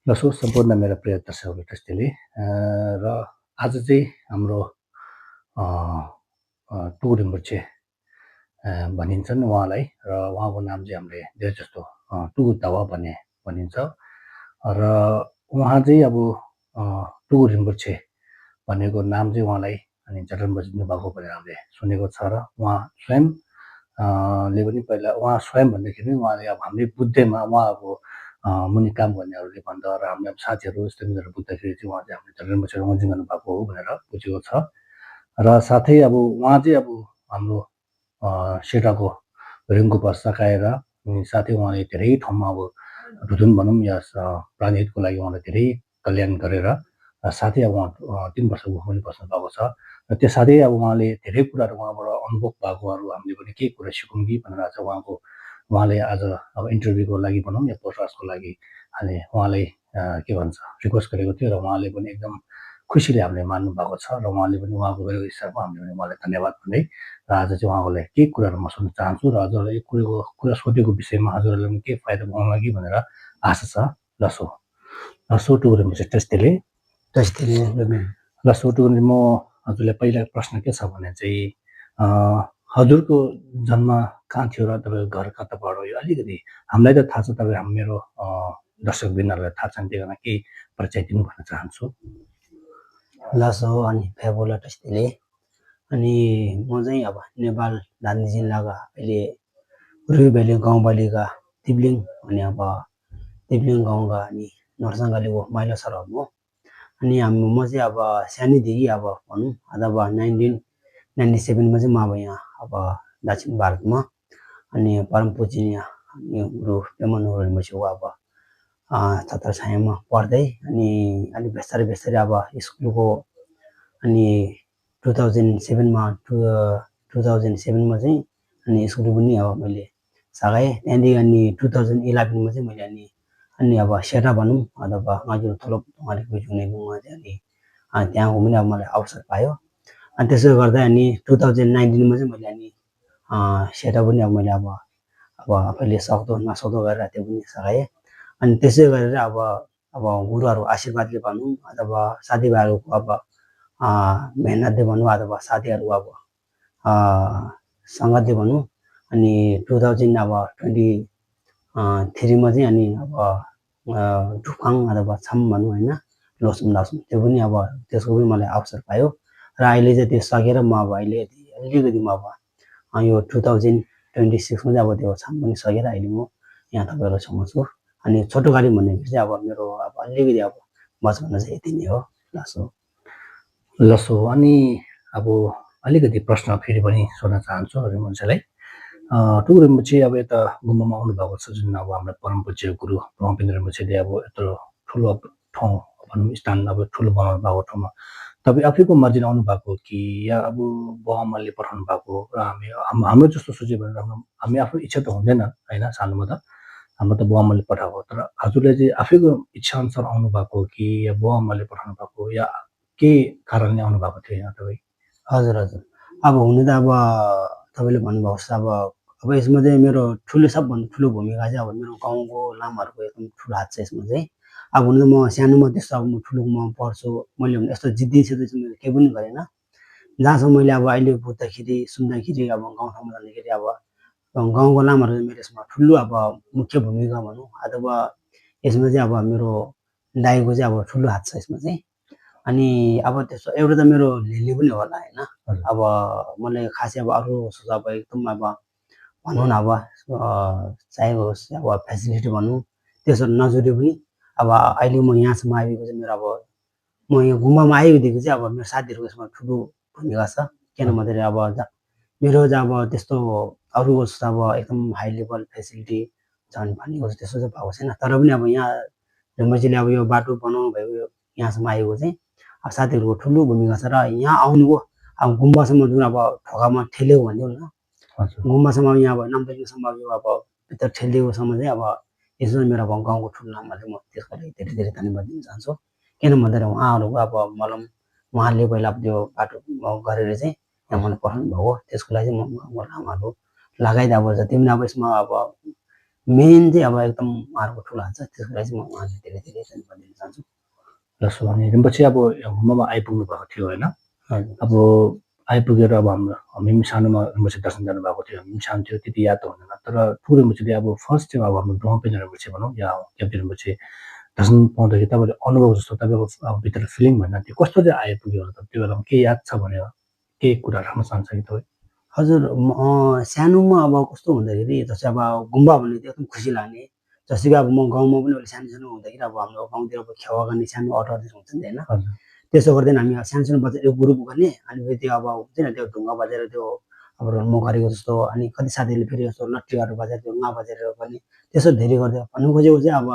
दर्शक सम्पूर्ण मेरा प्रिय दर्शकहरू टेस्टीले र आज चाहिँ हाम्रो टु रिम्पोछे भनिन्छन् उहाँलाई र उहाँको नाम चाहिँ हामीले धेरै जस्तो टुगु तावा भन्ने भनिन्छ र उहाँ चाहिँ अब टुगु रिम्पोछे भनेको नाम चाहिँ उहाँलाई अनि जन्म बजिदिनु भएको भनेर हामीले सुनेको छ र उहाँ स्वयं ले पनि पहिला उहाँ स्वयं भन्दाखेरि उहाँले अब हामीले बुद्धमा उहाँको मुनि काम गर्नेहरूले भन्दा र हामीले अब साथीहरू यस्तो मिलेर बुझ्दाखेरि चाहिँ उहाँ चाहिँ हामीले जन्म बसेर उहाँ गर्नु भएको हो भनेर बुझेको छ र साथै अब उहाँ चाहिँ अब हाम्रो सेटाको रिङ्गु सकाएर अनि साथै उहाँले धेरै ठाउँमा अब रुदुन भनौँ या प्राणीहितको लागि उहाँले धेरै कल्याण गरेर साथै अब उहाँ 3 वर्ष पनि बस्नु भएको छ र त्यो साथै अब उहाँले धेरै कुराहरू उहाँबाट अनुभव भएकोहरू हामीले पनि केही कुरा सिकौँ कि भनेर आज उहाँले आज अब इन्टरभ्यूको लागि भनौँ या पोडकास्टको लागि हामीले उहाँलाई के भन्छ रिक्वेस्ट गरेको थियो र उहाँले पनि एकदम खुसीले हामीले मान्नु भएको छ र उहाँले पनि उहाँको गरेको हिसाबमा हामीले पनि उहाँलाई धन्यवाद भन्दै र आज चाहिँ उहाँलाई केही कुराहरू म सोध्न चाहन्छु र हजुरलाई एक कुरा सोधेको विषयमा हजुरहरूले पनि केही फाइदा पाउला कि भनेर आशा छ। लसो टुगुरे टेस्टीले लसो टुगुरे म हजुरलाई पहिला प्रश्न के छ भने चाहिँ हजुरको जन्म कहाँ थियो र तपाईँको घर कता पढ्यो यो अलिकति हामीलाई त थाहा छ तपाईँ मेरो दर्शकबिनहरूलाई थाहा छैन त्यही कारण केही परिचय दिनु भन्न चाहन्छु। लसो अनि फेबोला टेस्टीले अनि म चाहिँ अब नेपाल धादिङ जिल्लाका अहिले रुबेली गाउँपालिका तिब्लिङ अनि अब तिब्लिङ गाउँका अनि नरसङ्गालीको माइलो सर हो अनि म चाहिँ अब सानैदेखि अब भनौँ अब 1997मा चाहिँ म अब यहाँ अब दक्षिण भारतमा अनि परम पूजनीय अनि गुरु पेमा नुर रिम्पोछेको अब छत्रछायामा पढ्दै अनि अलिक बिस्तारै अब स्कुलको अनि 2007मा चाहिँ अनि स्कुल पनि अब मैले सघाएँ। त्यहाँदेखि अनि 2011मा चाहिँ मैले अनि अब सेटा भनौँ अथवा हजुर ठुलो उहाँले बुझ्नेको उहाँ चाहिँ अनि त्यहाँको पनि अब मलाई अवसर पायो अनि त्यसो गर्दा अनि 2019मा चाहिँ मैले अनि सेटा पनि अब मैले अब आफैले सक्दो नसक्दो गरेर त्यो पनि सघाएँ अनि त्यसै गरेर अब गुरुहरू आशीर्वादले भनौँ अथवा साथीभाइहरूको अब मेहनतले भनौँ अथवा साथीहरू अब सङ्गतले भनौँ अनि 2023मा चाहिँ अनि अब ढुकाङ अथवा छम भनौँ होइन लोसुम त्यो पनि अब त्यसको पनि मलाई अवसर पायो र अहिले चाहिँ त्यो सकेर म अब अहिले अलिकति म अब यो 2026मा चाहिँ अब त्यो छम पनि सकेर अहिले म यहाँ तपाईँहरू छेउमा छु अनि छोटोकाली भन्दाखेरि चाहिँ अब मेरो अब अलिकति अब बचपनमा चाहिँ यति नै हो। लसो अनि अब अलिकति प्रश्न फेरि पनि सोध्न चाहन्छु अरू मान्छेलाई टुगु रिम्पोछे अब यता गुम्बामा आउनुभएको छ जुन अब हाम्रो परम पूज्य गुरु ब्रह्मपेन्द्र रिम्पोछेले अब यत्रो ठुलो ठाउँ भनौँ स्थान अब ठुलो बनाउनु भएको ठाउँमा तपाईँ आफैको मर्जीले आउनु भएको कि या अब बाबुआमाले पठाउनु भएको र हाम्रो जस्तो सोच्यो भने हामी आफ्नो इच्छा त हुँदैन होइन सानोमा त हाम्रो त बाबुआमाले पठाएको तर हजुरले चाहिँ आफैको इच्छा अनुसार आउनु भएको कि या बाबुआमाले पठाउनु भएको या के कारणले आउनु भएको थियो यहाँ तपाईँ? हजुर अब हुनु त अब तपाईँले भन्नुभएको जस्तो अब यसमा चाहिँ मेरो सबभन्दा ठुलो भूमिका चाहिँ अब मेरो गाउँको लामाहरूको एकदम ठुलो हात छ यसमा चाहिँ अब हुनु त म सानोमा त्यस्तो अब म ठुलोमा पढ्छु मैले यस्तो जिद्दी सिद्दी चाहिँ मैले केही पनि गरेन जहाँसम्म मैले अब अहिले बुझ्दाखेरि सुन्दाखेरि अब गाउँठाउँमा जाँदाखेरि अब गाउँको लामाहरू मेरो यसमा ठुलो अब मुख्य भूमिका भनौँ अथवा यसमा चाहिँ अब मेरो दाइको चाहिँ अब ठुलो हात छ यसमा चाहिँ अनि अब त्यस्तो एउटा त मेरो लिली पनि होला होइन अब मलाई खासै अब अरू सुझाव एकदम अब भनौँ न अब चाहे होस् अब फेसिलिटी भनौँ त्यसो नजोड्यो पनि अब अहिले म यहाँसम्म आइपुगेको चाहिँ मेरो अब म यहाँ गुम्बामा आइपुगेको चाहिँ अब मेरो साथीहरूको यसमा ठुलो भूमिका छ किन भन्दाखेरि अब मेरो चाहिँ अब त्यस्तो अरू जस्तो अब एकदम हाई लेभल फेसिलिटी छन् भनेको त्यस्तो चाहिँ भएको छैन तर पनि अब यहाँ रिम्पोछेले अब यो बाटो बनाउनु भएको यहाँसम्म आएको चाहिँ अब साथीहरूको ठुलो भूमिका छ र यहाँ आउनुको अब गुम्बासम्म जुन अब ढोकामा ठेलेको भनिदिउँ न गुम्बासम्म यहाँ अब नाम्चेलसम्म यो अब भित्र ठेलिएकोसम्म चाहिँ अब यसो मेरो अब गाउँको ठुलो नाममा चाहिँ म त्यसको लागि धेरै धन्यवाद दिन चाहन्छु किन भन्दाखेरि उहाँहरूको अब मलाई उहाँले पहिला अब त्यो बाटो गरेर चाहिँ यहाँ मलाई पठाउनु भएको त्यसको लागि चाहिँ म गाउँको लामाहरू लगायत अब जति पनि अब यसमा अब मेन चाहिँ अब एकदम उहाँहरूको ठुलो हात छ, त्यसको लागि चाहिँ म उहाँलाई धेरै धेरै धन्यवाद दिन चाहन्छु। जस्तो भने रिम्पोछे अब घुममा आइपुग्नु भएको थियो होइन, अब आइपुगेर अब हामी सानोमा रिम्पोछे दर्शन जानुभएको थियो, हामी सानो थियो त्यति याद त हुँदैन, तर ठुलो रिम्पोछेले अब फर्स्ट चाहिँ अब हाम्रो ड्रम पेन रिम्पोछे भनौँ या क्याप्टेन रिम्पोछे दर्शन पाउँदाखेरि तपाईँले अनुभव जस्तो तपाईँको अब भित्र फिलिङ भन्न त्यो कस्तो चाहिँ आइपुग्यो होला, त्यो बेलामा के याद छ भने केही कुरा राख्न चाहन्छ कि तपाईँ? हजुर, सानोमा अब कस्तो हुँदाखेरि जस्तै अब गुम्बा भन्ने चाहिँ एकदम खुसी लाग्ने, जस्तै कि अब म गाउँमा पनि अहिले सानो सानो हुँदाखेरि अब हाम्रो गाउँतिर अब खेवा गर्ने सानो अर्डरहरू हुन्छ नि होइन, त्यसो गर्दैन हामी सानो सानो बच्चा एक ग्रुप गर्ने, अनि फेरि त्यो अब हुन्छ नि त्यो ढुङ्गा बजाएर त्यो अब रन्म गरेको जस्तो, अनि कति साथीहरूले फेरि यस्तो लट्ठीहरू बजाएर त्यो ढुङ्गा बजाएर गर्ने, त्यसो धेरै गर्थ्यो। भन्नु खोजेको चाहिँ अब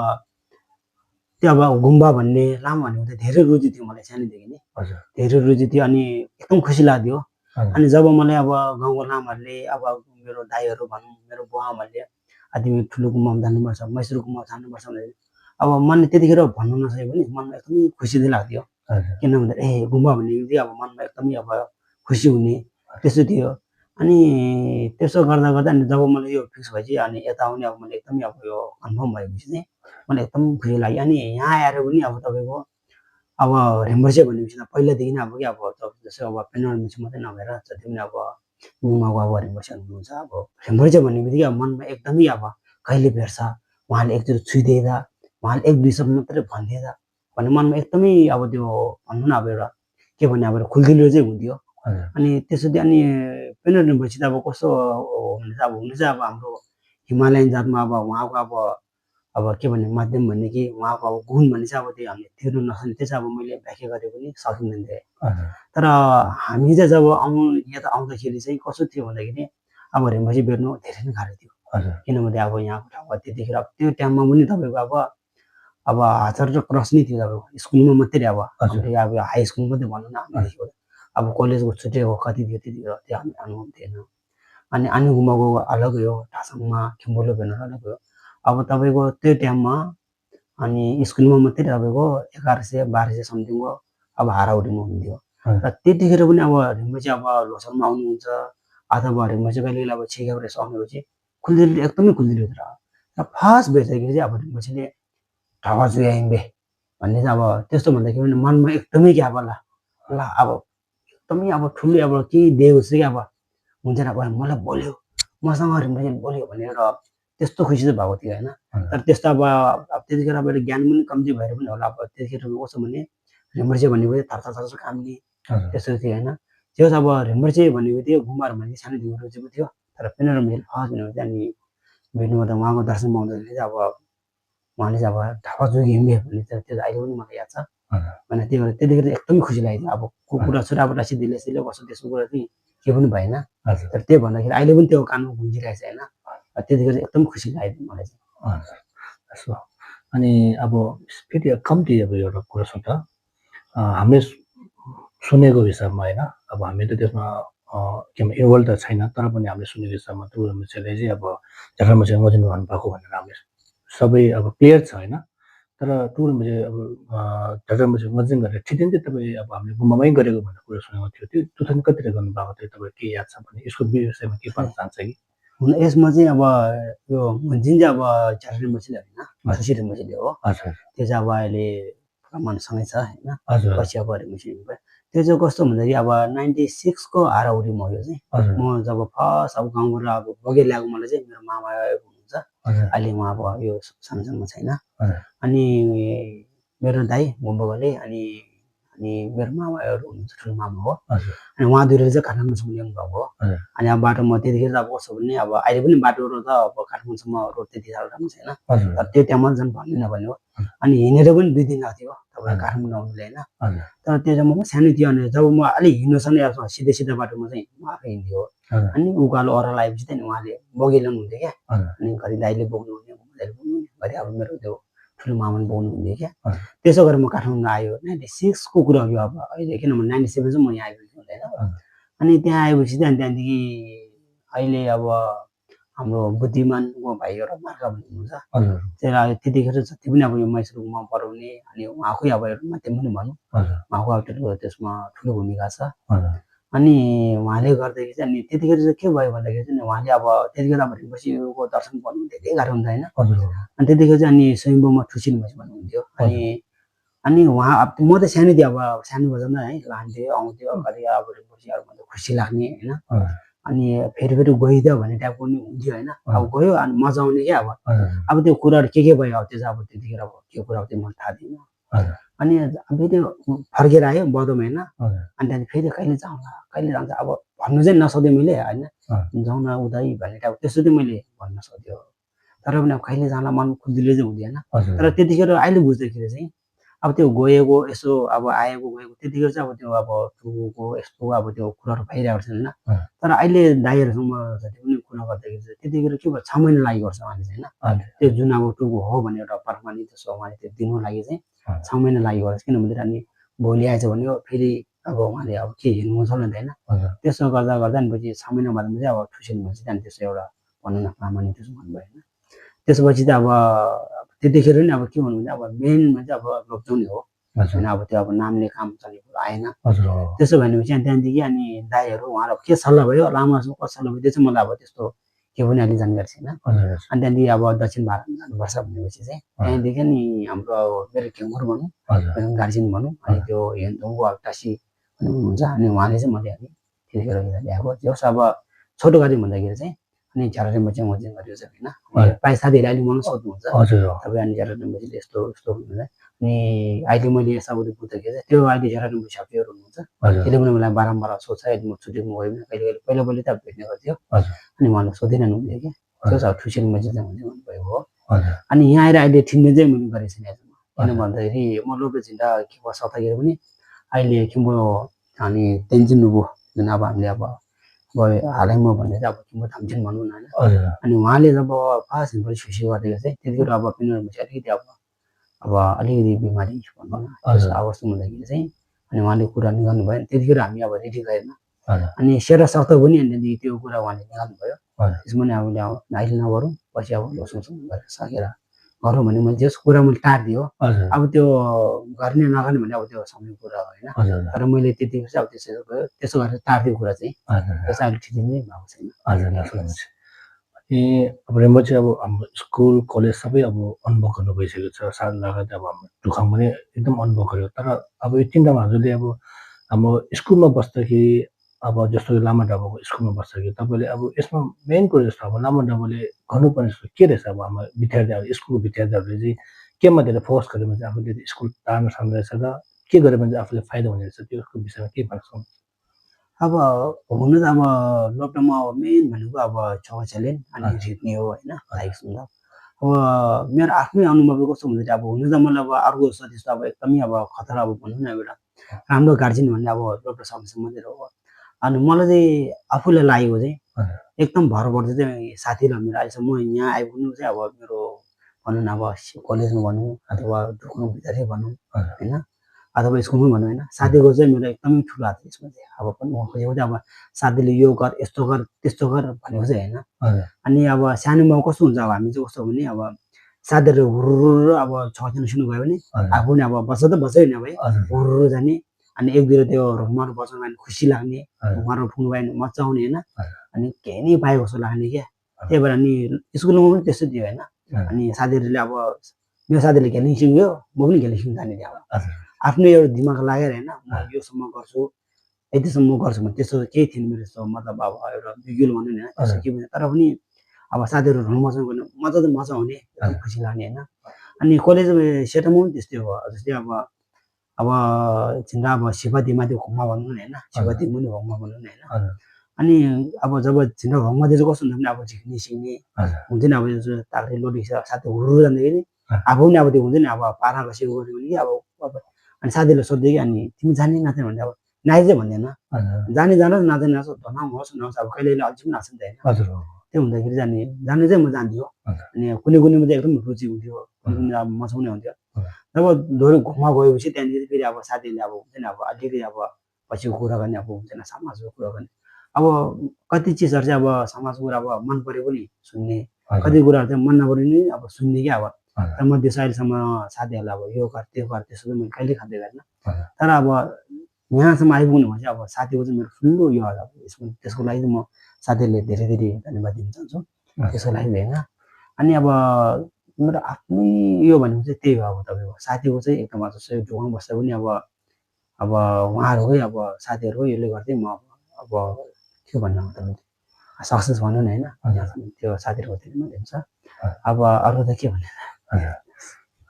त्यो अब गुम्बा भन्ने लामो भनेको चाहिँ धेरै रुचि थियो मलाई सानैदेखि नै, धेरै रुचि थियो अनि एकदम खुसी लाग्थ्यो। अनि जब मलाई अब गाउँको लामाहरूले अब मेरो दाइहरू भनौँ मेरो बुवाआमाहरूले तिमी ठुलो गुम्बामा जानुपर्छ, मैसुर गुम्बा जानुपर्छ भनेर अब मनले त्यतिखेर भन्नु नसके पनि मनमा एकदमै खुसी चाहिँ लाग्थ्यो, किन भन्दा गुम्बा भन्ने चाहिँ अब मनमा एकदमै अब खुसी हुने त्यस्तो थियो। अनि त्यसो गर्दा गर्दा अनि जब मलाई यो फिक्स भएपछि अनि यता आउने अब मैले एकदमै अब यो कन्फर्म भएपछि चाहिँ मलाई एकदम खुसी लाग्यो। अनि यहाँ आएर पनि अब तपाईँको अब रिम्पोछे भनेपछि त पहिलादेखि नै अब कि अब जस्तै अब पेनल मिक्स मात्रै नभएर जति पनि अब गुम्बाको अब रिम्पोछे हुनुहुन्छ, अब रिम्पोछे भन्ने बित्तिकै अब मनमा एकदमै अब कहिले भेट्छ उहाँले एकचोटि छुइदिँदा, उहाँले एक दुई शब्द मात्रै भनिदिँदा भन्ने मनमा एकदमै अब त्यो भन्नु न अब एउटा के भन्ने अब खुल्दिलो चाहिँ हुन्थ्यो। अनि त्यसरी अनि पेनल रिम्पोछे त अब कस्तो हुनु चाहिँ अब हाम्रो हिमालयन जातमा अब उहाँको अब के भन्ने माध्यम भन्ने कि उहाँको अब गुण भन्ने चाहिँ अब त्यो हामीले तिर्नु नसक्ने, त्यो चाहिँ अब मैले व्याख्या गरे पनि सकिँदैन थिएँ। तर हामी चाहिँ जब यहाँ आउँदाखेरि चाहिँ कस्तो थियो भन्दाखेरि अब रिम्पोछे भेट्नु धेरै नै गाह्रो थियो, किनभने अब यहाँको ठाउँमा त्यतिखेर अब त्यो टाइममा पनि तपाईँको अब हतार र क्रस नै थियो तपाईँको स्कुलमा मात्रै अब हाई स्कुल मात्रै भनौँ न हामीदेखि अब कलेजको छुट्टिएको कति थियो त्यतिखेर त्यो हामी अनुभव थिएन। अनि आनी गुम्बाको अलगै हो, ढासाङमा खिम्बुलो भेट्नु अलगै हो। अब तपाईँको त्यो टाइममा अनि स्कुलमा मात्रै तपाईँको 1100-1200 समथिङको अब हाराहुरीमा हुन्थ्यो र त्यतिखेर पनि अब रिम्पोछे अब लोसरमा आउनुहुन्छ अथवा रिम्पोछे कहिले अब छिकेर यसो आउनेपछि खुल्दिलो एकदमै खुल्दिलो थियो र फर्स्ट भेट्दाखेरि चाहिँ अब रिम्पोछेले ढाका जुयाइम्बे भन्ने चाहिँ अब त्यस्तो भन्दाखेरि पनि मनमा एकदमै क्या अब ल अब एकदमै अब ठुलो अब केही दिएको जस्तो कि अब हुन्छ नि अब मलाई बोल्यो मसँग रिम्पोछे बोल्यो भनेर त्यस्तो खुसी चाहिँ भएको थियो होइन। तर त्यस्तो अब त्यतिखेर अब ज्ञान पनि कम्ती भएर पनि होला, अब त्यतिखेर कस्तो भने रिम्पोछे भनेको थरथर काम्ने त्यस्तो थियो होइन। त्यो अब रिम्पोछे भनेको थियो गुम्बाहरू भने सानोदेखि रुचेको थियो, तर पेनल रिम्पोछे फर्स्ट भनेको चाहिँ अनि भेट्नुभयो उहाँको दर्शन पाउँदाखेरि चाहिँ अब उहाँले चाहिँ अब ढाका जुयाइम्बे भन्ने चाहिँ त्यो अहिले पनि मलाई याद छ होइन। त्यही भएर त्यतिखेर एकदमै खुसी लागेको थियो। अब कुरा छोराबाट सिधिले बस्छ त्यसको कुरा चाहिँ केही पनि भएन, तर त्यही भन्दाखेरि अहिले पनि त्यो कानमा गुन्जिरहेको छ होइन, त्यतिखेर एकदम खुसी लाग्यो मलाई चाहिँ। अनि अब फेरि कम्ती अब एउटा कुरा सोध्दा हामीले सुनेको हिसाबमा होइन, अब हामी त त्यसमा के भन्छ इन्भल्भ त छैन, तर पनि हामीले सुनेको हिसाबमा त्यो रिम्पोछेले चाहिँ अब झारखण्डमा मजिन गर्नुभएको भनेर हामीले सबै अब क्लियर छ होइन। तर टु रिम्पोछे अब झारखण्डमा मजिन गरेर ठिकै चाहिँ तपाईँ अब हामीले गुम्बामै गरेको भन्ने कुरा सुनेको थियो, त्यो 2000 कतिर गर्नुभएको थियो, तपाईँ के याद छ भने यसको विषयमा के भन्न चाहन्छ कि? यसमा चाहिँ अब यो जुन चाहिँ अब झार रिम्पोछेले होइन खुसी रिम्पोछेले हो, त्यो चाहिँ अब अहिले मनसँगै छ होइन, पछि अब रिम्पोछे त्यो चाहिँ कस्तो भन्दाखेरि अब 96 को हाराहुरीमा हो यो चाहिँ। म जब फर्स्ट अब गाउँबाट अब बगेर ल्याएको मलाई चाहिँ मेरो मामा हुनुहुन्छ, अहिले उहाँ अब यो संसारमा छैन। अनि मेरो दाइ बुम्बोले अनि मेरो मामाहरू हुनुहुन्छ, ठुलो मामा हो, अनि उहाँ दुईले चाहिँ काठमाडौँसम्म ल्याउनु भएको हो। अनि अब बाटोमा त्यतिखेर अब कस्तो भने अब अहिले पनि बाटो त अब काठमाडौँसम्म रोड त्यति साह्रो राम्रो छैन, तर त्यो टाइममा झन् भन्नु नभन्ने हो। अनि हिँडेर पनि 2 दिन लाग्थ्यो तपाईँ काठमाडौँ आउनुले होइन। तर त्यो चाहिँ म सानो थियो अनि जब म अलिक हिँड्नु सक्ने सिधै बाटोमा चाहिँ म आफै हिँड्थ्यो। अनि उकालो ओह्रालो आएपछि चाहिँ उहाँले बगी ल्याउनुहुन्थ्यो क्या, अनि घरि दाइले बोक्नुहुने दाइले बोक्नुहुने घरि अब मेरो त्यो ठुलो मामाले बोक्नुहुन्थ्यो क्या। त्यसो गरेर म काठमाडौँ आयो 96 को कुरा हो अब अहिले, किनभने 97 चाहिँ म यहाँ आइपुगेको हुँदैन। अनि त्यहाँ आएपछि चाहिँ त्यहाँदेखि अहिले अब हाम्रो बुद्धिमानको भाइ एउटा मार्का भन्ने हुनुहुन्छ, त्यसलाई त्यतिखेर जति पनि अब यो मैसुरमा पढाउने अनि उहाँकै अब एउटा माध्यम पनि भनौँ, उहाँको अब त्यसमा ठुलो भूमिका छ। अनि उहाँले गर्दाखेरि चाहिँ अनि त्यतिखेर चाहिँ के भयो भन्दाखेरि चाहिँ उहाँले अब त्यतिखेर अब रिम्पोछेको दर्शन गर्नु धेरै गाह्रो हुन्छ होइन। अनि त्यतिखेर चाहिँ अनि स्वयम्भूमा ठुसी रिम्पोछे भन्नुहुन्थ्यो। अनि उहाँ म त सानो थिएँ, अब सानो बजारमा है लान्थ्यो आउँथ्यो कति अब रिम्पोछेहरू भन्दा खुसी लाग्ने होइन। अनि फेरि गइदियो भन्ने टाइपको पनि हुन्थ्यो होइन। अब गयो अनि मजा आउने क्या अब त्यो कुराहरू के भयो अब त्यो चाहिँ अब त्यतिखेर अब के कुरा हो त्यो मलाई थाहा थिएन। अनि फेरि फर्केर आयो बदम होइन। अनि त्यहाँदेखि फेरि कहिले जान्छ अब भन्नु चाहिँ नसक्थेँ मैले होइन। जाउँ न उतै भन्ने टाइप त्यस्तो चाहिँ मैले भन्न सक्थ्यो। तर पनि अब कहिले जाँदा मन खुद्दिलो चाहिँ हुँदैन। तर त्यतिखेर अहिले बुझ्दाखेरि चाहिँ अब त्यो गएको यसो अब आएको गएको त्यतिखेर चाहिँ अब त्यो अब टुको यस्तो अब त्यो कुराहरू भइरहेको छ होइन। तर अहिले दाइहरूसँग जति पनि कुरा गर्दाखेरि चाहिँ त्यतिखेर के भयो 6 महिना लागि गर्छ उहाँले चाहिँ होइन। त्यो जुन अब टुको हो भन्ने एउटा प्रमाणित त्यसो उहाँले त्यो दिनु लागि चाहिँ 6 महिना लागि गर्छ। किन भन्दाखेरि अनि भोलि आएछ भने फेरि अब उहाँले अब के हेर्नु छ नि त होइन। त्यसो गर्दा अनि पछि 6 महिना बादमा चाहिँ अब ठुसी रिम्पोछे अनि त्यसो एउटा भनौँ न प्रमाणित त्यसो भन्नुभयो होइन। त्यसपछि त अब त्यतिखेर नि अब के भन्नु भने अब मेनमा चाहिँ अब लोप्चाउने हो होइन। अब त्यो अब नामले काम चल्ने कुरा आएन। त्यसो भनेपछि अनि त्यहाँदेखि अनि दाइहरू उहाँहरू के सल्लाह भयो लामासँग कस्तो सल्लाह भयो त्यो चाहिँ मलाई अब त्यस्तो के पनि अलि जानकारी छैन। अनि त्यहाँदेखि अब दक्षिण भारत जानुपर्छ भनेपछि चाहिँ त्यहाँदेखि नि हाम्रो मेरो खेङ्गुर भनौँ गार्जियन भनौँ अनि त्यो हेन्थुङको टासी हुनुहुन्छ। अनि उहाँले चाहिँ मैले अनि त्यतिखेर ल्याएको जस अब छोटो गाडी भन्दाखेरि चाहिँ अनि झ्यारा रिम्पोछे चाहिँ गरेको छ होइन। प्रायः साथीहरूले अहिले मलाई सोध्नुहुन्छ तपाईँ अनि झ्यारा रिम्पोछेले यस्तो यस्तो हुनुहुन्छ। अनि अहिले मैले यताउति बुझ्दाखेरि चाहिँ त्यो अहिले झ्यारा रिम्पोछे साथीहरू हुनुहुन्छ त्यसले पनि मलाई बारम्बार सोध्छ। अहिले म छुट्टीमा गयो भने कहिले पहिला त भेट्ने गर्थ्यो। अनि उहाँले सोधिरहनु हुन्थ्यो कि त्यो छ ठुसी रिम्पोछे चाहिँ हुन्छ भन्नुभएको हो। अनि यहाँ आएर अहिले ठिन्ने चाहिँ मैले गरेको छैन किन भन्दाखेरि म लोप्रे झिन्डा खेपा सक्दाखेरि पनि अहिले किम्बो अनि तेन्जिङ नोर्बु जुन अब हामीले अब हालैमा भन्ने चाहिँ अब किम्बो ताम्छिन भनौँ न होइन। अनि उहाँले जब फर्स्ट रिम्पोछे खुसी गर्दाखेरि चाहिँ त्यतिखेर अब पिनो रिम्पोछे अलिकति अब अलिकति बिमारी भनौँ न अवस्था हुँदाखेरि चाहिँ अनि उहाँले कुरा निकाल्नु भयो। त्यतिखेर हामी अब रेडी गरेन अनि सेरा सक्थ्यो पनि अनि त्यो कुरा उहाँले निकाल्नु भयो। त्यसमा नि अब अहिले नगरौँ पछि अब सोचौँ गरेर सकेर गरौँ भने मैले त्यस कुरा मैले टारिदियो। अब त्यो गर्ने नगर्ने भने अब त्यो समय कुरा होइन। तर मैले त्यतिखेर चाहिँ अब त्यसो गरेर टारिदिएको कुरा चाहिँ त्यो चाहिँ अहिले ठिक नै भएको छैन। ए अब रिम्पोछे अब हाम्रो स्कुल कलेज सबै अब अनुभव गर्नु भइसकेको छ। साल लगायत अब हाम्रो दुखाङ पनि एकदम अनुभव गर्यो। तर अब यो तिनवटा हजुरले अब हाम्रो स्कुलमा बस्दाखेरि अब जस्तो लामा डाबोको स्कुलमा बस्दाखेरि तपाईँले अब यसमा मेन कुरो जस्तो अब लामा डाबोले गर्नुपर्ने जस्तो के रहेछ अब हाम्रो विद्यार्थी स्कुलको विद्यार्थीहरूले चाहिँ केमा धेरै फोकस गर्यो भने चाहिँ आफूले स्कुल टार्न सक्ने रहेछ र के गर्यो भने चाहिँ आफूले फाइदा हुने रहेछ त्यसको विषयमा के भन्न सक्नुहुन्छ? अब हुनु त अब लोप्रेमा अब मेन भनेको अब चौचेलेन अनि रित्ने हो होइन लाइक सुन्दा। अब मेरो आफ्नै अनुभव कस्तो हुन्छ अब हुनु त मलाई अब अर्को त्यस्तो अब एकदमै अब खतरा अब भनौँ न एउटा राम्रो गार्जियन भन्ने अब लोप्रे समस्या मात्रै हो। अनि मलाई चाहिँ आफूलाई लागेको चाहिँ एकदम भर पर्दो चाहिँ साथीलाई मेरो अहिलेसम्म म यहाँ आइपुग्नु चाहिँ अब मेरो भनौँ न अब कलेजमा भनौँ अथवा दुःखमा विद्यार्थी भनौँ होइन अथवा स्कुलमै भनौँ होइन साथीको चाहिँ मेरो एकदमै ठुलो हात यसमा चाहिँ अब पनि म खोजेको चाहिँ अब साथीले यो गर यस्तो गर त्यस्तो गर भनेको चाहिँ होइन। अनि अब सानोमा कस्तो हुन्छ अब हामी चाहिँ कस्तो भने अब साथीहरू हुर्र अब 6 जना सुन्नु गयो भने आफू पनि अब बस्छ त बस्छ नि अब हुर्र जाने अनि एक दुईवटा त्यो रुखमाहरू बस्नु भने खुसी लाग्ने रुखमाहरू पुग्नु भयो भने मजा आउने होइन। अनि केही नै पाएको जस्तो लाग्ने क्या। त्यही भएर अनि स्कुलमा पनि त्यस्तो थियो होइन। अनि साथीहरूले अब मेरो साथीले खेल्ने सिक्यो म पनि खेल्ने सिक्नु जाने थिएँ। अब आफ्नो एउटा दिमाग लागेर होइन म योसम्म गर्छु यतिसम्म गर्छु भने त्यस्तो केही थिएन मेरो यस्तो मतलब अब एउटा बिग्युल भन्नु नि त्यस्तो के पनि तर पनि अब साथीहरू मजा गर्ने मजा त मजा आउने एकदम खुसी लाग्ने होइन। अनि कलेज सेटमा पनि त्यस्तै हो जस्तै अब झिन्डा अब शिवती माथि घुममा भनौँ न होइन शिवती मुनि घुममा भनौँ न होइन। अनि अब जब झिन्डा घुममा चाहिँ कस्तो हुन्छ भने अब झिक्ने सिक्ने हुन्छ नि अब ताक्रे लोटी साथी हुरु जाँदाखेरि आफू पनि अब त्यो हुन्छ नि अब पारा बसेको गऱ्यो भने कि अब अनि साथीहरूले सोध्यो कि अनि तिमी जाने नाच्ने भने अब नाइ चाहिँ भन्दैन जाने जानुहोस् नाच्ने नाच्छ धनाउँछ नहोस् अब कहिले अल्छी पनि नाच्छ नि त होइन। त्यो हुँदाखेरि चाहिँ अनि जानु चाहिँ म जान्थ्यो अनि कुनै कुनैमा चाहिँ एकदम रुचि हुन्थ्यो कुनै कुनै अब मचाउने हुन्थ्यो। जब दोहोरो घुममा गएपछि त्यहाँनिर फेरि अब साथीहरूले अब हुन्छ नि अब अलिकति अब पछिको कुरा गर्ने अब हुन्छ नि समाजको कुरा गर्ने अब कति चिजहरू चाहिँ अब समाजको कुरा अब मन पऱ्यो पनि सुन्ने कति कुराहरू चाहिँ मन नपऱ्यो नि अब सुन्ने क्या। अब तर म त्यो अहिलेसम्म साथीहरूलाई अब यो कर त्यो कर त्यसो चाहिँ मैले कहिले खाँदै गरेन। तर अब यहाँसम्म आइपुग्नु भने चाहिँ अब साथीको चाहिँ मेरो ठुलो यो अब त्यसको लागि चाहिँ म साथीहरूले धेरै धेरै धन्यवाद दिन चाहन्छु त्यसको लागि होइन। अनि अब मेरो आफ्नै यो भनेको चाहिँ त्यही हो अब तपाईँको साथीको चाहिँ एकदम जस्तै ढुङ्गामा बस्दा पनि अब उहाँहरूकै अब साथीहरूको यसले गर्दै म अब के भन्नु तपाईँले सक्सेस भन्नु नि होइन त्यो साथीहरूको धेरै मात्रै हुन्छ। अब अरू त के भन्ने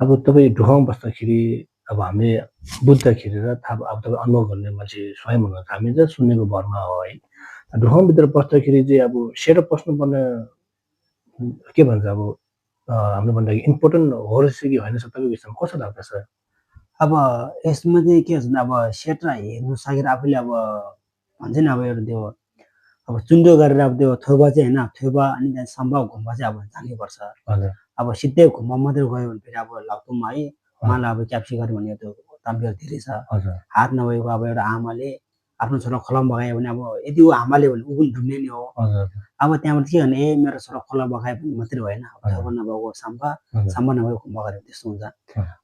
अब तपाईँ ढुङ्गामा बस्दाखेरि अब हामीले बुझ्दाखेरि र थाहा अब तपाईँ अनुभव गर्ने मान्छे स्वयं हुनुहुन्छ हामी चाहिँ सुन्नेको भरमा हो है। ढुङ्गाभित्र बस्दाखेरि चाहिँ अब सेयर पस्नुपर्ने के भन्छ अब हाम्रो भन्दाखेरि इम्पोर्टेन्ट हो रहेछ कि होइन तपाईँको विषयमा कस्तो लाग्दछ? अब यसमा चाहिँ के हुन्छ अब सेट हेर्नु सकेर आफूले अब भन्छ नि अब एउटा त्यो अब चुन्डो गरेर अब त्यो थोपा चाहिँ होइन थोपा अनि त्यहाँ सम्भव घुम्बा चाहिँ अब जानुपर्छ। अब सिधै घुम्बा मात्रै गयो भने फेरि अब लाग्दोमा है उहाँलाई अब क्याप्सिकर भन्ने त्यो ताम्बियर धेरै छ हात नभएको अब एउटा आमाले आफ्नो छोरा खोलामा बगायो भने अब यदि ऊ आमाले भने ऊ पनि डुब्ने नै हो। अब त्यहाँबाट के गर्ने मेरो छोरा खोला बगाए पनि मात्रै भएन थोपा नभएको साम्बा नभएको घुम्बा गऱ्यो त्यस्तो हुन्छ।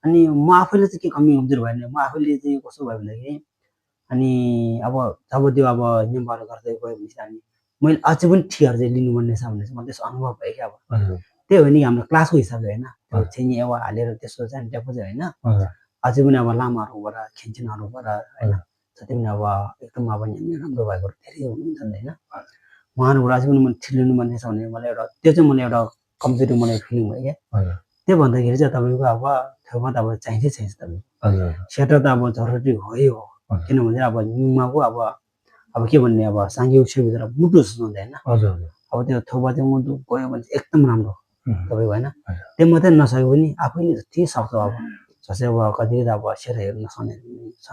अनि म आफैले चाहिँ के कमी कमजोर भयो भने म आफैले चाहिँ कस्तो भयो भन्दाखेरि अनि अब जब त्यो अब नियमबाट गर्दै गयो भने चाहिँ अनि मैले अझै पनि ठिकहरू चाहिँ लिनुपर्ने छ भन्ने चाहिँ मलाई त्यसो अनुभव भयो क्या अब त्यही हो नि हाम्रो क्लासको हिसाबले होइन त्यो छेनी एवा हालेर त्यस्तो चाहिँ ट्यापो चाहिँ होइन अझै पनि अब लामाहरूबाट खेन्चिनहरूबाट होइन जति पनि अब एकदम अब राम्रो भएको धेरै हुनुहुन्छ नि होइन उहाँहरूबाट अझै पनि मैले ठिक लिनुपर्ने छ भने मलाई एउटा त्यो चाहिँ मलाई एउटा कमजोरी मलाई फिलिङ भयो क्या। त्यो भन्दाखेरि चाहिँ तपाईँको अब ठाउँमा त अब चाहिन्छ तपाईँको सेटर त अब जरुरी हो किनभने अब निमाको अब के भन्ने अब साङ्गिक सुविधा मुटु सुन्दैन होइन अब त्यो थोपा चाहिँ मुटु गयो भने एकदम राम्रो तपाईँको होइन त्यो मात्रै नसक्यो भने आफैले जति सक्छ अब जस्तै अब कति त अब सेयर हेर्न नसक्ने छ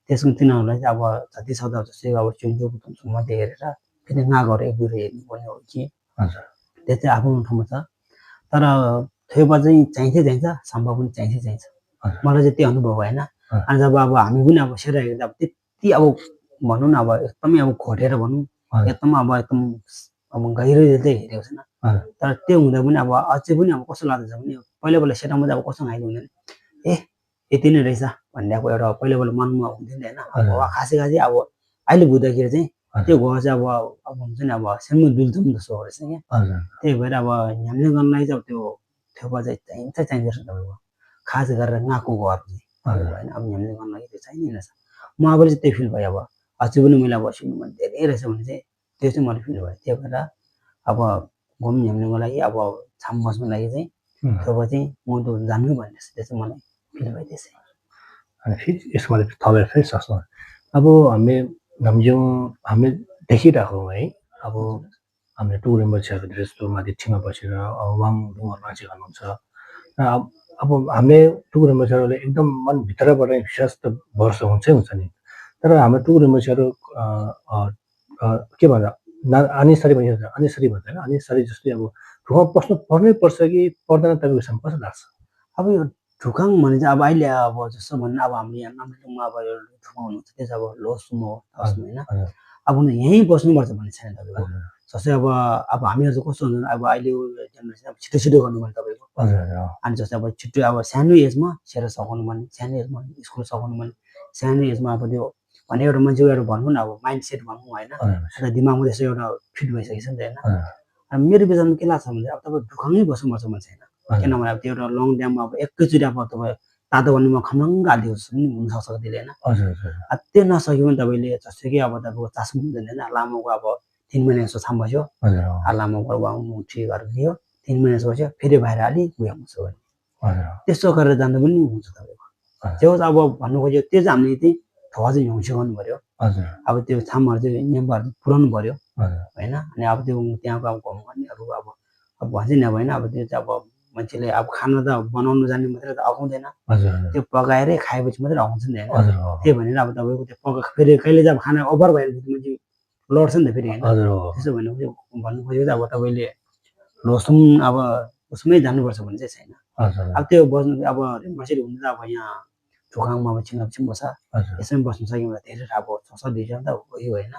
त्यसको तिनीहरूलाई चाहिँ अब जति सक्दो जस्तै अब चुन्चुक मात्रै हेरेर फेरि नागहरू एक दुई हेर्नुपर्ने हो कि त्यो चाहिँ आफ्नो ठाउँमा छ। तर थोपा चाहिँ चाहिन्छ सम्भव पनि चाहिन्छ मलाई चाहिँ त्यो अनुभव भएन। अनि जब अब हामी पनि अब सेयर हेर्दा अब त्यति अब भनौँ न अब एकदमै अब घोटेर भनौँ एकदम अब गहिरो चाहिँ हेरेको छैन तर त्यो हुँदा पनि अब अझै पनि अब कस्तो लाग्दछ भने पहिला सेटामा चाहिँ अब कस्तो खाइदियो हुँदैन ए यति नै रहेछ भन्ने अब एउटा पहिला मनमा हुँदैन होइन अब खासै अब अहिले बुझ्दाखेरि चाहिँ त्यो घर चाहिँ अब हुन्छ नि अब सानो दुलथुम जस्तो हो रहेछ क्या। त्यही भएर अब हामीले गर्नलाई चाहिँ अब त्यो थोपा चाहिँ चाहिन्छ रहेछ तपाईँको खास गरेर नाकको घर होइन अब हामीले गर्नलाई त्यो चाहिँदैन रहेछ म अब चाहिँ त्यही फिल भयो अब अझै पनि मैले अब सिक्नु मन धेरै रहेछ भने चाहिँ त्यो चाहिँ मैले फिल भयो। त्यही भएर अब घुम झ्याम्नेको लागि अब छाम बस्नुको लागि चाहिँ थोपा चाहिँ म त जान्नु भन्ने त्यो चाहिँ मलाई फिल भयो त्यसै। अनि फेरि यसमा थपेर फेरि सक्छौँ अब हामीले देखिरहेको है अब हामीले टुर बसेर जस्तो माथि ठिमा बसेर वाङ डुङ्गर मान्छे गर्नुहुन्छ र अब हामीले टुर बसेरले एकदम मनभित्रबाट विश्वास त वर्ष हुन्छै हुन्छ नि तर हाम्रो टुर बसेर के भन्छ अनिसरी भन्छ होइन अनिसरी जस्तै अब ढुङ्गा पस्नु पर्नै पर्छ कि पर्दैन तपाईँको विषयमा कस्तो लाग्छ? अब यो ढुकाङ भने चाहिँ अब अहिले अब जस्तो भन्नु अब हाम्रो यहाँ नाम्चीमा अब यो ढुङ्गा हुनुहुन्छ त्यो चाहिँ अब लोसुम हो होइन अब यहीँ बस्नुपर्छ भन्ने छैन तपाईँको जस्तै अब हामीहरू चाहिँ कस्तो हुन्छ अब अहिले जेनेरेसन अब छिटो गर्नु भने तपाईँको अनि जस्तै अब छिटो अब सानो एजमा सेयर सघाउनु भने सानो एजमा स्कुल सघाउनु भने सानो एजमा अब त्यो भने एउटा मान्छेको एउटा भनौँ न अब माइन्ड सेट भनौँ होइन एउटा दिमागमा त्यस्तो एउटा फिट भइसकेको छ नि त होइन। अब मेरो विचारमा के लाग्छ भने अब तपाईँ ढुकाङै बस्नुपर्छ भने छैन किनभने अब त्यो एउटा लङ टाइममा अब एकैचोटि अब तपाईँ तातो पानीमा खमङ्ग हालिदिएको जस्तो पनि हुनसक्छ त्यसले होइन त्यो नसक्यो भने तपाईँले जस्तो कि अब तपाईँको चासो हुँदैन होइन लामोको अब 3 महिना जस्तो छाम बस्यो लामोको मुठी गरेर दियो 3 महिना जस्तो बस्यो फेरि बाहिर हाली गयो हुन्छ भने त्यस्तो गरेर जाँदा पनि हुन्छ तपाईँको त्यो अब भन्नु खोज्यो त्यो चाहिँ हामीले चाहिँ थोपा चाहिँ हिउँसे गर्नु पऱ्यो अब त्यो छामहरू चाहिँ नियमहरू पुऱ्याउनु पऱ्यो होइन। अनि अब त्यो त्यहाँको अब घुम गर्नेहरू अब भन्छ नि अब होइन अब त्यो चाहिँ अब मान्छेले अब खाना त बनाउनु जान्ने मात्रै त आउँदैन त्यो पकाएरै खाएपछि मात्रै आउँछ नि होइन त्यही भनेर अब तपाईँको त्यो फेरि कहिले चाहिँ अब खाना ओभर भएर मान्छे लड्छ नि त फेरि होइन त्यसो भनेपछि भन्नु खोजेको चाहिँ अब तपाईँले लोसुम अब उसमै जानुपर्छ भने चाहिँ छैन। अब त्यो बस्नु अब बसेर हुनु त अब यहाँ ढुकाङमा अब छिङ बस्छ यसमै बस्नु सक्यो भने धेरै अब 6 डिभिजन त भयो होइन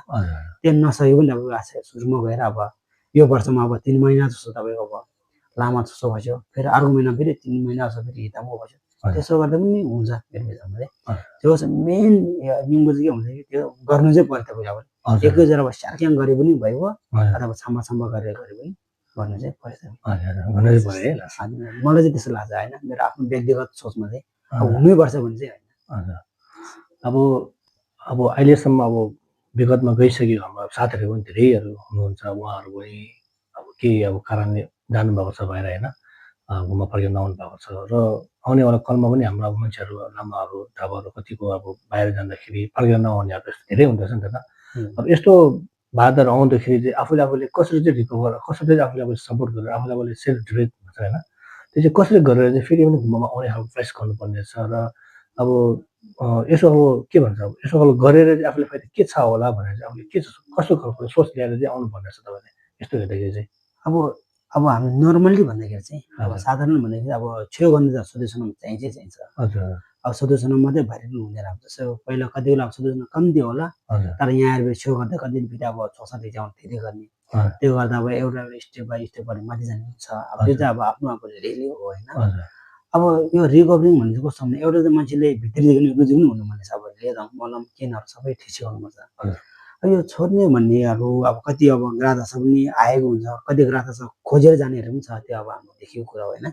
त्यो नसक्यो भने अब सुरुमा गएर अब यो वर्षमा अब 3 महिना जस्तो तपाईँको अब लामा जस्तो बस्यो फेरि अर्को महिना फेरि 3 महिना जस्तो फेरि हितामा बस्यो त्यसो गर्दा पनि हुन्छ मेरो विचारमा चाहिँ त्यो चाहिँ मेन निम्बु चाहिँ के हुन्छ कि त्यो गर्नु चाहिँ पर्छ तपाईँले अब एकैचोटि अब स्यार्क्याङ गरे पनि भयो अथवा छाम्बा छाम्बा गरेर गरे पनि गर्नु चाहिँ पर्छ मलाई चाहिँ त्यस्तो लाग्छ होइन मेरो आफ्नो व्यक्तिगत सोचमा चाहिँ अब हुनैपर्छ भने चाहिँ होइन अब अब अहिलेसम्म अब विगतमा गइसक्यो हाम्रो साथीहरू पनि धेरैहरू हुनुहुन्छ उहाँहरू पनि अब केही अब कारणले जानुभएको छ बाहिर होइन घुम्न फर्केर नआउनु भएको छ र आउनेवाला कलमा पनि हाम्रो अब मान्छेहरू लामाहरू ढाबाहरू कतिको अब बाहिर जाँदाखेरि फर्केर नआउनेहरू त्यस्तो धेरै हुँदो रहेछ नि त अब यस्तो बाधाहरू आउँदाखेरि चाहिँ आफूले कसरी चाहिँ रिकभर कसरी चाहिँ आफूले सपोर्ट गरेर आफूले सेल्फ डिफेन्स भन्छ होइन त्यो चाहिँ कसरी गरेर चाहिँ फेरि पनि घुम्नमा आउने खालको प्रयास गर्नुपर्ने रहेछ र अब यसो अब के भन्छ अब यसो खालको गरेर चाहिँ आफूले फेरि के छ होला भनेर चाहिँ आफूले के कस्तो खालको सोच ल्याएर चाहिँ आउनुपर्ने रहेछ तपाईँले यस्तो हेर्दाखेरि चाहिँ अब हामी नर्मल्ली भन्दाखेरि चाहिँ अब साधारण भन्दाखेरि अब छेउ गर्नु त सदुसनम चाहिन्छ हजुर अब सदुसनम मात्रै भइरहनु हुँदैन अब जस्तो पहिला कति बेला अब सदुसनम कम्ती होला तर यहाँ आएर छेउ गर्दा कति फेरि अब ६७ जाउँ धेरै गर्ने त्यो गर्दा अब एउटा स्टेप बाई स्टेप गरेर माथि जाने हुन्छ अब त्यो चाहिँ अब आफ्नो अब रेली हो होइन अब यो रिकभरिङ भन्ने चाहिँ कस्तो भने एउटा चाहिँ मान्छेले भित्रदेखि रुचि पनि हुनुपर्ने छ अब लेदम मलम केनहरू सबै ठिक गर्नुपर्छ अब यो छोड्ने भन्नेहरू अब कति अब ग्राहक पनि आएको हुन्छ कति ग्राहक खोजेर जानेहरू पनि छ त्यो अब हाम्रो देखेको कुरा होइन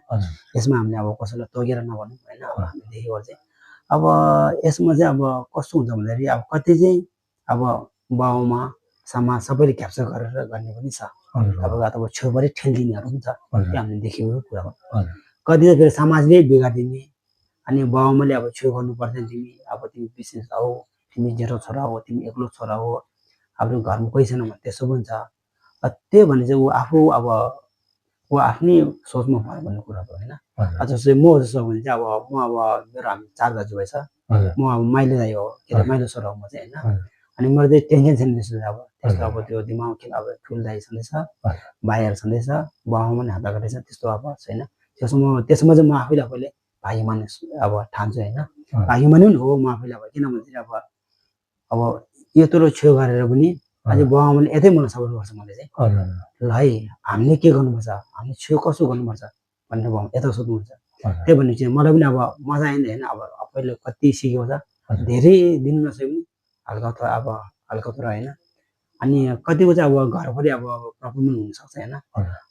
यसमा हामीले अब कसैलाई तोकेर नभनौँ होइन अब हामीले देखेको चाहिँ अब यसमा चाहिँ अब कस्तो हुन्छ भन्दाखेरि अब कति चाहिँ अब बाउमा समाज सबैले क्याप्चर गरेर गर्ने पनि छ अब छेउबाटै ठेलिदिनेहरू पनि छ त्यो हामीले देखेको कुरा हो कति चाहिँ फेरि समाजले बिगारिदिने अनि बाउआमाले अब छेउ गर्नु पर्दैन तिमी अब तिमी विशेष हो तिमी जेठो छोरा हो तिमी एक्लो छोरा हो अब घरमा कोही छैन भने त्यसो पनि छ त्यो भने चाहिँ ऊ आफू अब ऊ आफ्नै सोचमा भयो भन्ने कुरा हो होइन जस्तै म जस्तो भने चाहिँ अब म अब मेरो हामी 4 दाजुभाइ छ म अब माइलो दाइ हो के अरे माइलो छोरा हो म चाहिँ होइन अनि मेरो चाहिँ टेन्सन छैन त्यस्तो अब त्यस्तो अब त्यो दिमाग अब ठुलो दाइ छँदैछ भाइहरू छँदैछ बाउआमा पनि हात गरेछ त्यस्तो अब छैन त्यसमा चाहिँ म आफैले भाइ माने अब ठान्छु होइन भाइ माने पनि हो म आफैले अब किनभने अब यत्रो छेउ गरेर पनि अझै बाउआमाले यतै मलाई सपोर्ट गर्छ मैले चाहिँ ल है हामीले के गर्नुपर्छ हामीले छेउ कसो गर्नुपर्छ भनेर बाउ यता सोध्नुहुन्छ त्यही भने चाहिँ मलाई पनि अब मजा आएन होइन अब पहिले कति सिकेको छ धेरै दिन नसके पनि हल्का थोरै होइन अनि कतिको चाहिँ अब घरभरि अब प्रब्लम पनि हुनसक्छ होइन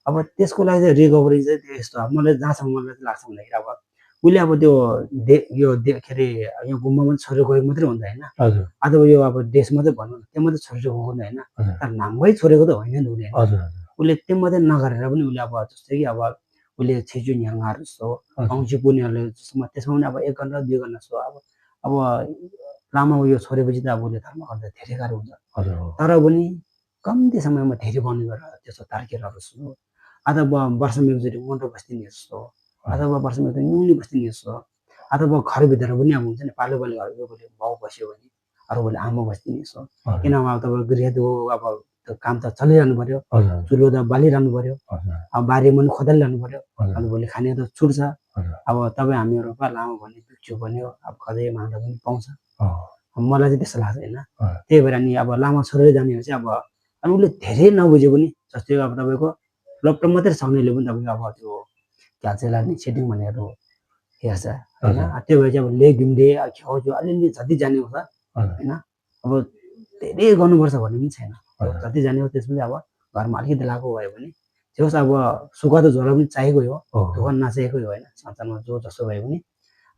अब त्यसको लागि चाहिँ रिकभरी चाहिँ यस्तो अब मलाई जहाँसम्म मलाई लाग्छ भन्दाखेरि अब उसले अब त्यो के अरे यो गुम्बा पनि छोडेर गएको मात्रै हुन्छ होइन अथवा यो अब देश मात्रै भनौँ त्यो मात्रै छोडेर गएको होइन तर नामै छोडेको त होइन नि उसले उसले त्यो मात्रै नगरेर पनि उसले अब जस्तै कि अब उसले छिजु न्याङहरू जस्तो औँसी पुर्णिमाले जस्तोमा त्यसमा पनि अब 1 घन्टा 2 घन्टा जस्तो अब लामो यो छोडेपछि त अब उसले धर्म गर्दा धेरै गाह्रो हुन्छ तर पनि कम्ती समयमा धेरै बन्ने गरेर त्यस्तो तार्केरहरू जस्तो अथवा वर्षमा एकचोटि मन्डप बस्दिने जस्तो अथवा वर्षमा एकचोटि न्युली बस्दिने जस्तो अथवा घरभित्र पनि अब हुन्छ नि पालो घरको बाउ बस्यो भने अरूले आमा बस्दिने जस्तो किनभने अब तपाईँ गृहको अब त्यो काम त चलिरहनु पर्यो चुलो त बालिरहनु पर्यो अब बारीमा पनि खोदालिरहनु पर्यो अब भोलि खाने त छुट्छ अब तपाईँ हामीहरू लामो भन्ने भिक्षु भन्यो अब कतै माग्दा पनि पाउँछ मलाई चाहिँ त्यस्तो लाग्छ होइन त्यही भएर नि अब लामा छोडेर जाने हो चाहिँ अब अनि उसले धेरै नबुझ्यो पनि जस्तै अब तपाईँको ल्यापटप मात्रै सक्नेले पनि तपाईँको अब त्यो क्याल्सियम लाग्ने सेटिङ भनेर हेर्छ होइन त्यो भएर चाहिँ अब लेग घिम्डे छेउछेउ अलिअलि जति जाने हुन्छ होइन अब धेरै गर्नुपर्छ भन्ने पनि छैन जति जाने हो त्यसमा अब घरमा अलिकति लागु भयो भने त्यो अब सुख त झोला पनि चाहिएकै हो दुःख नचाहिएकै हो होइन संसारमा जो जस्तो भयो भने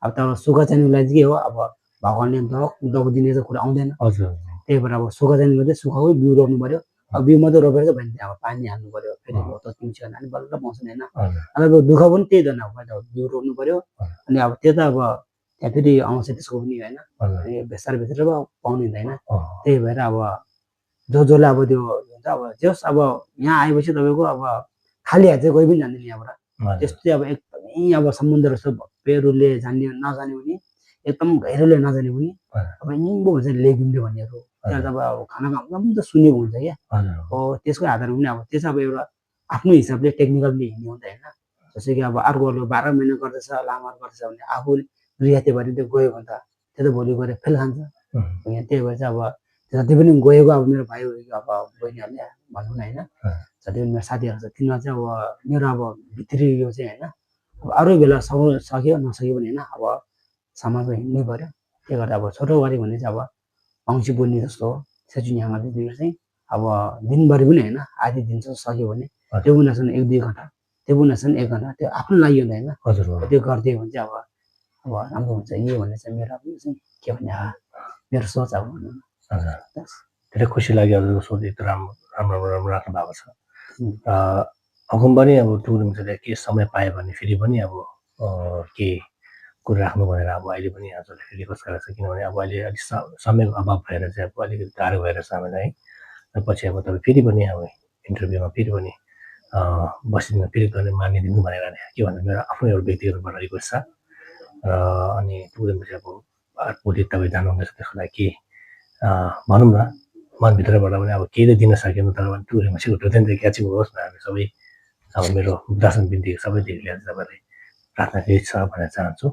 अब तर सुख चाहिनेलाई चाहिँ के हो अब भगवान्ले दग दिने चाहिँ कुरा आउँदैन त्यही भएर अब सुख चाहिनेलाई चाहिँ सुखकै बिउ रोप्नु पर्यो अब बिउ मात्रै रोपेर चाहिँ भने अब पानी हाल्नु पर्यो फेरि त किन्छ भने बल्ल पाउँछ होइन अब दुःख पनि त्यही गर्न अब बिउ रोप्नु पर्यो अनि अब त्यो त अब त्यहाँ फेरि आउँछ त्यसको पनि होइन बेसार बेचेर पाउने हुँदैन त्यही भएर अब जसले अब त्यो हुन्छ अब जस अब यहाँ आएपछि तपाईँको अब खाली हात चाहिँ कोही पनि जान्दैन यहाँबाट त्यस्तो चाहिँ अब एकदमै अब सम्बन्ध रहेछ पेरुले जान्ने नजाने पनि एकदम गहिरोले नजाने पनि अब निम्बु भन्छ लेगिम्डे भन्नेहरू त्यहाँ अब खानाको एकदम त सुनेको हुन्छ क्या हो त्यसको आधारमा पनि अब त्यो चाहिँ अब एउटा आफ्नो हिसाबले टेक्निकलले हिँड्ने हुन्छ होइन जस्तै कि अब अर्कोहरूले 12 महिना गर्दैछ लामो गर्दैछ भने आफू रिहाते भरि त्यो गयो भने त त्यो त भोलि गएर फेल खान्छ त्यही भएर चाहिँ अब जति पनि गएको अब मेरो भाइ अब बहिनीहरूले भनौँ न होइन जति पनि मेरो साथीहरू छ तिनीहरू चाहिँ अब मेरो अब भित्री यो चाहिँ होइन अब अरू बेला सक्यो नसक्यो भने होइन अब समाजमा हिँड्नै पर्यो। त्यही गर्दा अब छोटो गरी भने चाहिँ अब औँसी बोल्ने जस्तो हो सेचुनियामा चाहिँ चाहिँ अब दिनभरि पनि होइन आधी दिन चाहिँ सक्यो भने त्यो बुनासन 1-2 घन्टा त्यो बुनासन 1 घन्टा त्यो आफ्नो लागि होइन हजुर त्यो गरिदियो भने चाहिँ अब राम्रो हुन्छ यो भन्ने चाहिँ मेरो अब चाहिँ के भन्ने मेरो सोच अब भनौँ न। हजुर धेरै खुसी लाग्यो हजुरको सोच यत्रो राम्रो राख्नु भएको छ। अगम पनि अब टुरिङले के समय पायो भने फेरि पनि अब के कुरा राख्नु भनेर अब अहिले पनि हजुरले रिक्वेस्ट गरेको छ किनभने अब अहिले अलिक समयको अभाव भएर चाहिँ अब अलिकति गाह्रो भएर छ हामीलाई है। र पछि अब तपाईँ फेरि पनि अब इन्टरभ्यूमा फेरि पनि बसिदिनु फेरि गर्ने मानिदिनु भनेर के भन्नु मेरो आफ्नो एउटा व्यक्तिगतबाट रिक्वेस्ट छ। र अनि टुरिङमा चाहिँ अब भोलि तपाईँ जानुहुँदैछ त्यसको लागि के भनौँ न मनभित्रबाट पनि अब केही त दिन सकेन तर पनि टुरिङमा चाहिँ हृदय क्याचिङ होस् न हामी सबै अब मेरो दर्शन बिन्ती सबै देख्ने तपाईँलाई प्रार्थना केही छ भन्न चाहन्छु।